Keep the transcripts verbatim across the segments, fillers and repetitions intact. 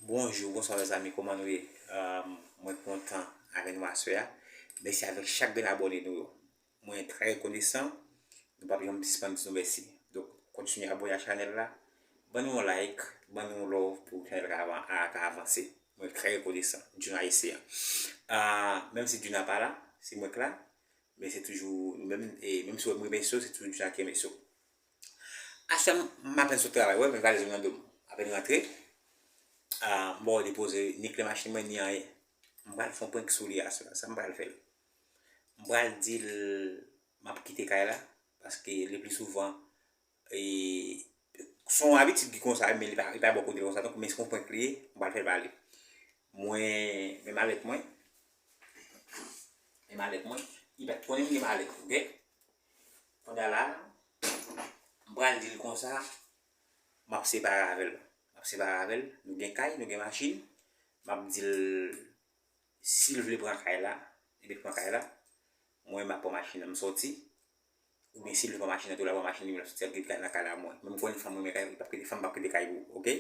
Bonjou, bonswa mezanmi, kòman nou ye? Ahn, mwen kontan avè nou aswè a. Mèsi avèk chak grenn abòne nou yo. Mwen trè rekonesan. Nou p ap janm sispann di nou mèsi. Donk, kontinye abòne a chanèl la. Ban nou yon like, ban nou yon love pou chanèl la ka avan-, a, ka avanse. Mwen trè rekonesan, Juna Ayisyen. Ah, menm si Juna pa la, se mwen k la. Men se toujou nou menm, e menm si w wè m remèsye w, se toujou Juna ki remèsye w. Aswè m, m apèn sot travay, wè, men valiz mwen nan do m. Apèn rantre, ah, m ba w depoze ni kle machin mwen, ni anyen. M pral fè yon prank sou li aswè a. Sa m pral fè l? M pral di l m ap kite kay la, paske le pli souvan, e, se yon abitid ki konsa, men li pa, li pa bò kote l konsa, donk, men se yon prank li ye, m pral fè l pale. Mwen, men malèt mwen, men malèt mwen, li pa t konnen m gen malèt, oke? Kounye a la, m pral di l konsa, m ap separe avè l. M ap separe avè l, nou gen kay, nou gen machin, m ap di l, si l vle pran kay la, li vle pran kay la, mwen m ap pran machin nan, m sòti, oubyen si l vle pran machin nan tou, l ap pran machin li, men l ap sòti, l ap kite kay nan kay la mwen. Men m konnen fanm renmen kay, li p ap kite, fanm p ap kite kay pou, oke?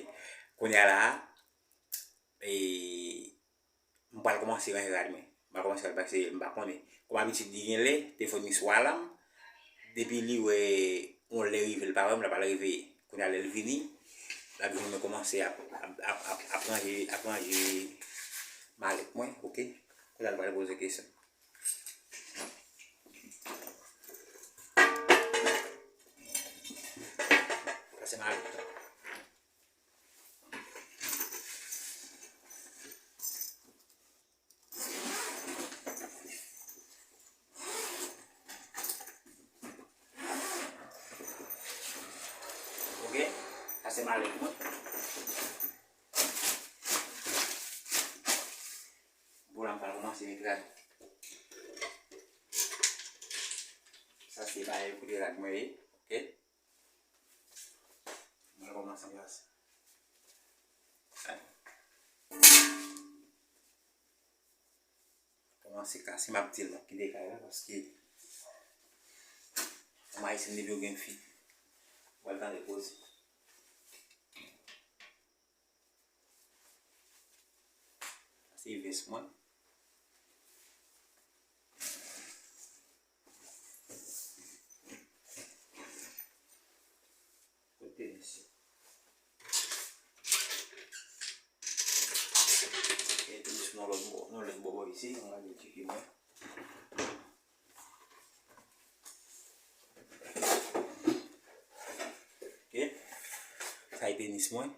Kounye a la, e, m pral kòmanse ranje rad mwen. M pral kòmanse rad paske m pa konnen. Kòm abitid li gen lè, telefòn li sou alam. Depi li wè yon lè rive, l pa wè m, l ap al reveye. Kounye a lè l vini, l ap jwenn mwen kòmanse ap, ap, ap, ap, ap ranje, ap ranje malèt mwen, oke? Kounye a l pral poze kesyon. Sa se malèt la. Oke, sa se malèt mwen. Bon, la m pral kòmanse met rad. Sa se bagay kote rad mwen ye, oke? Mwen kòmanse kase. Kòmanse kase, m ap di l m ap kite kay la, paske fanm ayisyèn depi yo gen fi, w al tande koze. Sa se vès mwen. Kote tenis yo? Gen tenis nan lòt bò, nan lòt bò bò isi, mwen gade tcheke mwen. Ok. Sa e tenis mwen.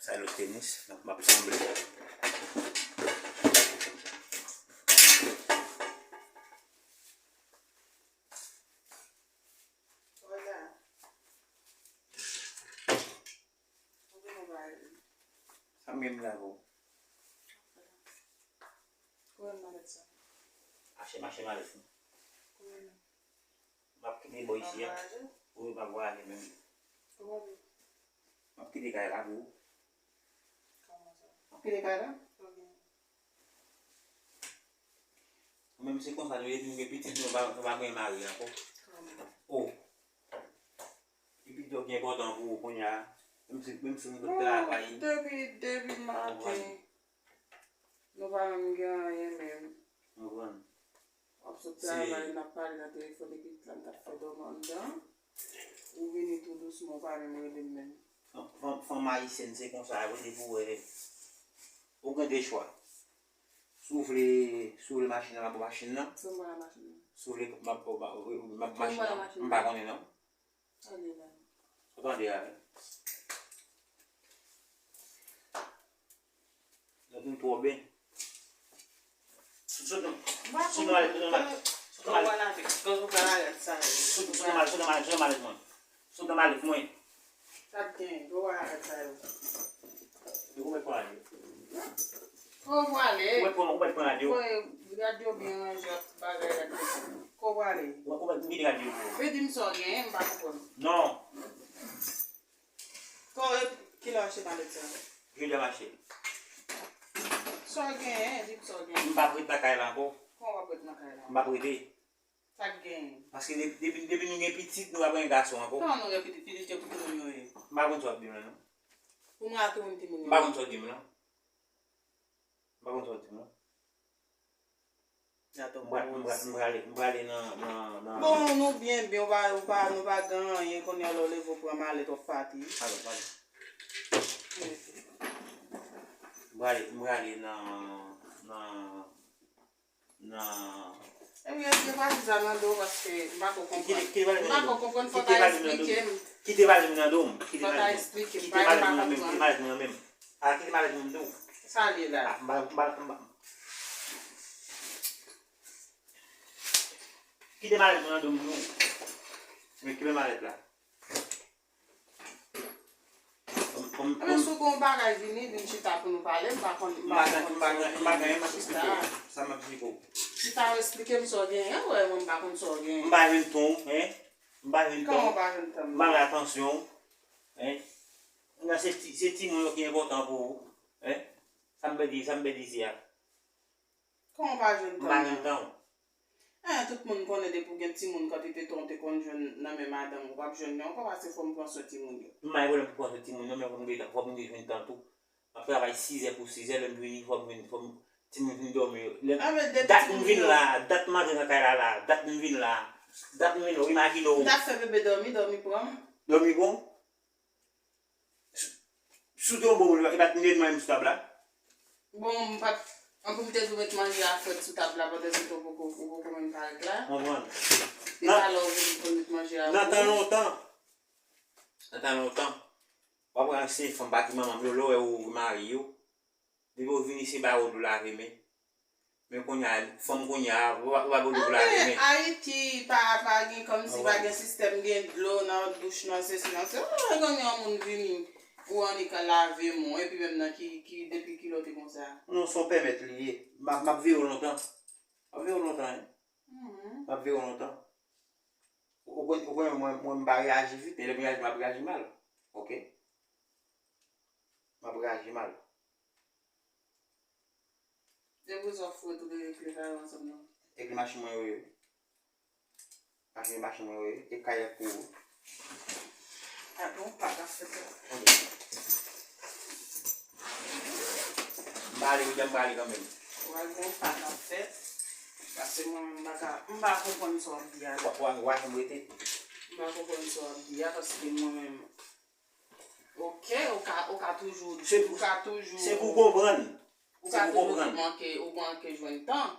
Sa e lòt tenis, m ap, m ap sanble. Sa m gen m lave w. Kote malèt sa? Mache, mache malèt mwen. Kote? M ap kite bò isi a. Anba a tou? Wi, m ap vwayaje menm. Kòman? M ap kite kay la pou ou. Kòman sa? M ap kite kay la. Ok. Ou menm se konsa nou ye, nou gen pitit, nou pa, nou pa gen mari ankò. Kòman? O. Epi dòk gen enpòtan pou ou kounye a. Menm si, menm si nou tout travay. Depi, depi maten. Nou pa menm gen anyen menm. Konprann? W ap sot travay, n ap pale nan telefòn, epi pitit la m t ap fè dòmi anndan. Ou vini tou dousman, ou pa menm rele m menm. Fanm, fanm, fanm ayisyèn se konsa, wi, depi w wè. Ou gen de chwa. Si w vle, si w vle machin nan, m ap ba w machin nan. Si w vle machin nan. Si w vle, m ap, m ap, m ap machin nan. M pa konnen non. Ou tande a? Nou konn twò byen. Sot nan, sot nan malèt, sot nan malèt, sot nan malèt. Sot nan malèt, sot nan malèt, sot nan malèt mwen. Sot nan malèt mwen. Sa k gen, gwo malèt sa yo. Yo konn pale. Kote w prale? Ou mèt pran, ou mèt pran rad yo. Voye rad yo byen ranje ak bagay rad yo. Kote w prale? Ou mèt, ou mèt kite rad yo pou ou. Vin di m sa w genyen, m pa konprann. Non. Kote, kilè w achte malèt sa? Jodi a m achte l. Sa w genyen, di m sa w genyen. M p ap ret nan kay la ankò. Kòman w p ap ret nan kay la? M p ap rete. Sa k genyen? Paske depi, depi, depi nou gen pitit, nou pa pran gason ankò. Kòman nou gen pitit? Pitit yo pou timoun yo ye. M pa konn sa w ap di m lan non. Pou m rate yon timoun yo. M pa konn sa w di m lan. M pa konn sa w di m lan. M prale, m prale, m prale, m prale nan, nan, nan. Bon, nou byen, byen, ou pa, ou pa, nou pa gen anyen, kounye a lè w leve w pran malèt w ap pati. Pale, pale. M prale, m prale nan, nan, nan. Ebyen, yo pati sa nan do paske m pa ko konprann. M pa ko konprann, fò ta eksplike m. Kite malèt mwen nan do m. Kite malèt mwen nan do m. Kite malèt mwen nan men m. Kite malèt mwen nan men m. A, kite malèt mwen m di w. Sa l ye la? A, m pa, m pa, m pa. Kite malèt mwen nan do m di w. Men kite malèt la. Anben si w gen yon bagay vini, vin chita pou nou pale, m pa konn, m pa konn sa w genyen, chita. Sa m ap eksplike w. Chita w eksplike m sa w genyen, wè, mwen m pa konn sa w genyen. M pa jwenn tan w, en. M pa jwenn tan w. Kòman w pa jwenn tan m? M pa gen atansyon w, en. Nan se ti, se timoun yo ki enpòtan pou ou, en. Sa m pèdi, sa m pèdi isi a. Kòman w pa jwenn tan w? M pa jwenn tan w. An, tout moun konnen depi w gen timoun kantite tan w te konn jwenn nan men madanm ou, w p ap jwenn yo ankò paske fò m pran swen timoun yo. M pa gen pwoblèm pou pran swen timoun yo, men fò m gen, fò m gen jwenn tan tou. M ap travay sizè pou sizè, lè m vini, fò m vin, fò m, timoun vin dòmi. Lè, dat m vin la, dat m antre nan kay la la, dat m vin la, dat m vin la, w imajine w. M t ap fè bebe dòmi, dòmi pran m. Dòmi pran w? Si w te yon bon moun, e pa t nèt mwen menm sou tab la? Bon, m pa t. An pou m te di w met manje a frèt sou tab la pandan se tan w poko, ou poko menm parèt la. Konprann. E talè w vini pou w met manje a pou ou. Nan tan lontan, nan tan lontan, w ap wè ansyen fanm pati manman m yo, lè w wè yo remari yo, depi yo vini se ba yo dlo lave men. Men kounye a, fanm kounye a, ou pa, ou pa gen dlo pou lave men. Ayiti pa, pa gen kòmsi pa gen sistèm gen dlo nan douch nan sesi nan se, ou wè kounye a yon moun vini, ou annik lave men w, epi menm nan ki, ki, depi kilè w te konsa? Non, se yon pèmèt li ye. M ap, m ap veye w lontan. M ap veye w lontan, wi. M ap veye w lontan. Ou konn, ou konn mwen, mwen m pa reyaji vit, men lè m reyaji, m ap reyaji mal. Oke? M ap reyaji mal. Depi w sot fout ou te ekri sa yo ansanm non. Ekri machin mwen yo ye. Machin machin mwen yo ye. E kay ak pou ou. A non, pa ka fèt la. M pa ale wi, m pa ale kanmenm. Ou al gen pa ka fèt. Paske mwen menm m pa ka, m pa konprann sa w ap di a la. Wa, wa, wa, m rete. M pa konprann sa w ap di a paske mwen menm. Ok, ou ka, ou ka toujou, ou ka toujou. Se pou konprann. Ou ka toujou di manke, ou manke jwenn tan.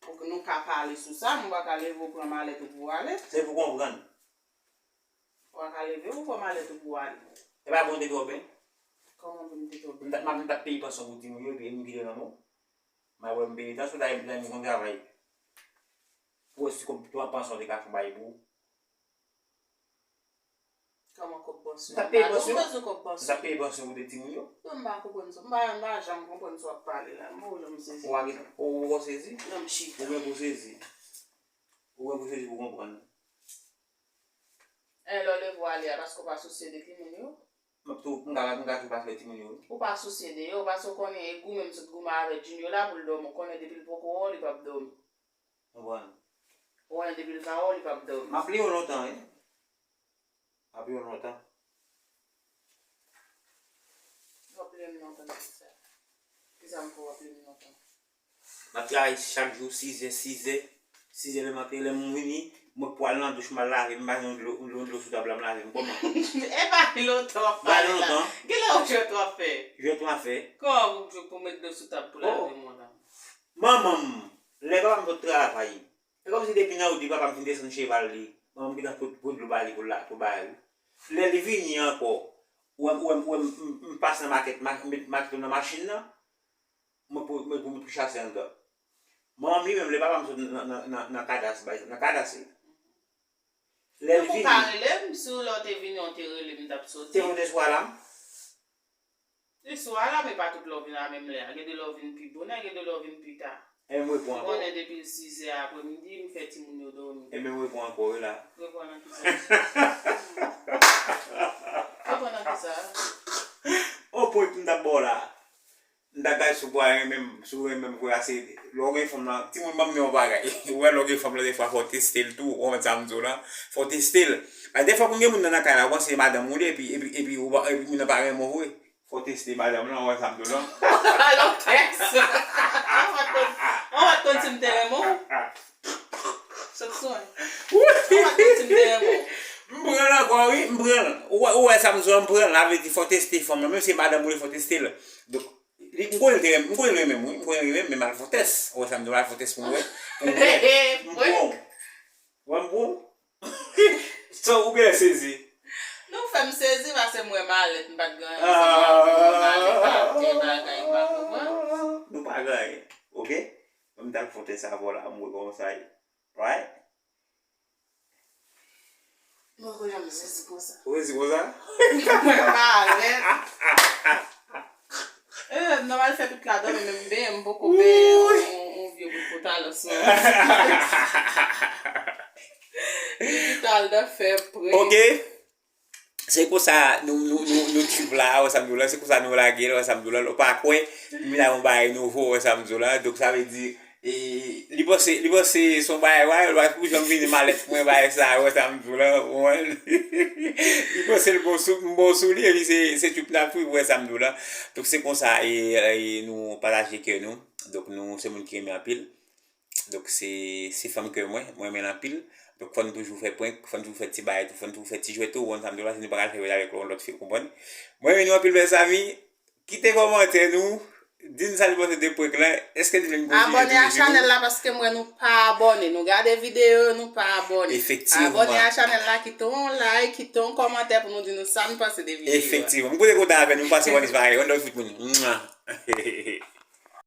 Pou ke nou ka pale sou sa, mwen pa ka leve ou pran malèt ou pou w ale. Se pou konprann. Ou pa ka leve ou pran malèt ou pou w ale. E pa bon te twò byen? Kòman pou m te twò byen? M t ap, m t ap peye pansyon pou timoun yo, epi m kite nan men w. M al wè m peye tansyon, dayè m konn travay. Pou wè si kòb pansyon te ka fon bay pou ou. Kòman kòb pansyon? M t ap peye pansyon. M t ap peye pansyon pou de timoun yo. Yo, m pa konprann sa. M pa, m pa janm konprann sa w ap pale la. M pa janm sezi. Ou pa gen, ou, ou sezi? Non, m chita. Ou gen pou sezi. Ou gen pou sezi pou konprann. E lè w leve w ale a, paske w pa sousye de timoun yo? M ap tou, m ka, m ka tou pa fè timoun yo. Ou pa sousye de yo, paske w konnen e goumen m sot goumen avèk Junior la pou l dòmi. W konnen depi l poko wè w, li p ap dòmi. Konprann. Ou wè depi l pa wè w, li p ap dòmi. M ap li w lontan, wi. M ap li w lontan. W ap li m lontan nan kisa? Kisa m fè w ap li m lontan? M ap travay chak jou, sizè, sizè, sizè lè m antre, lè m vini, mwen pou al nan douch, m al lave, m pa gen yon dlo, yon dlo sou tab la, m lave m kòman? E pa gen lontan w ap pale la. Genlè yon jwèt w ap fè. Jwèt w ap fè? Kòman pou, pou met dlo sou tab pou lave m lontan? Manman m, lè papa m sot travay, se kòmsi depi nan wout li, papa m fin desann cheval li, manman m gentan pot, pot dlo ba li pou l la, pou bay wi. Lè li vini ankò, ou wè m, ou wè m, ou wè m, m, m pase nan makèt, ma, m met makèt yo nan machin nan, mwen pou, mwen pou, mwen pou chase anndan. Manman m li menm, lè papa m sot nan, nan, nan, nan kadas, bay, nan kadas li. Lè l vini. Ou pa rele m, si w lè w te vini, w te rele m, m t ap soti. Te yon de swa la. Se swa la, men pa tout lè w vin la menm lè a. Gen de lè w vin pi bonè, gen de lè w vin pi ta. Ou konnen depi l sizè apremidi, m fè timoun yo dòmi. Ebyen, m reprann ankò, wi la. Reprann nan kisa? Reprann nan kisa? On pwen m t ap ba w la. M ta gade si w pa renmen m, si w renmen m vre ase. Lè w gen fanm lan, timoun ban m yon bagay. Ou wè lè w gen fanm lan, defwa fò w teste l tou, ou konprann sa m di w lan? Fò w teste l. Paske defwa pou gen moun nan nan kay la, ou panse se madanm ou li, epi, epi, epi, ou pa- epi moun nan pa renmen w vre. Fò w teste madanm lan, ou wè sa m di w lan? Alò, tès. Ou pa t konn, ou pa t konn si m te renmen w. Sòt sou mwen. Ou pa t konn si m te renmen w. M pran l ankò, wi, m pran l. Ou wè, ou wè sa m di w lan, m pran l. Sa vle di, fò w teste fanm lan. Menm si se madanm ou li, fò w teste l. Donk, li, m konnen l te renmen, m konnen l renmen m, wi. M konnen l renmen m, men m al fè yon tès. Ou wè sa m di w lan, m al fè yon tès pou m wè. Pou m wè. M pran w. Wè m pran w. So, ou genlè sezi. Nou fè m sezi paske m wè malèt, m pa t gen anyen, se pa pou mwen malèt, pa gen bagay, m pa konprann. Nou pa gen anyen, oke? Mwen m t al fè yon tès avè w la, m wè kòman sa ye. Right? Mwen poko janm sezi konsa. Ou sezi konsa? Mwen malèt. E, m nan pral fè tout ladan, men m benyen, m poko benyen yon, yon, yon vye bout pòtalò sou. Li pito al nan fè pre. Oke. Se konsa nou, nou, nou, nou trip la, ou wè sa m di w lan, se konsa nou lage l, ou wè sa m di w lan, ou pa kwè, m vin ak yon bagay nouvo, ou wè sa m di w lan, donk sa vle di, e, li panse, li panse se yon bagay, wa, ou janm vini malèt mwen, bagay sa, ou wè sa m di w lan, ou konprann? Li panse l bon sou, m bon sou li, epi se, se trip n ap trip, ou wè sa m di w lan. Donk se konsa, e, e nou pataje kè nou, donk nou se moun ki renmen anpil. Donk, se, se fanm ke mwen, mwen renmen l anpil. Donk, fò n toujou fè prank, fò n toujou fè ti bagay tou, fò n toujou fè ti jwèt tou, ou konn sa m di w la, si nou pa ka fè jwèt avèk yon lòt fi, ou konprann. Mwen renmen nou anpil, mèzanmi. Kite kòmantè nou, di n sa nou panse de prank lan. Èske nou vle n kontinye toujou? Abòne a chanèl la, paske m wè nou pa abòne. Nou gade videyo yo, nou pa abòne. Efektivman. Abòne a chanèl la, kite yon like, kite yon kòmantè pou nou di nou sa n panse de videyo a. Efektivman. M kote kontan avè nou, m pase yon ti bagay, yon lòt fout moun. Mwa.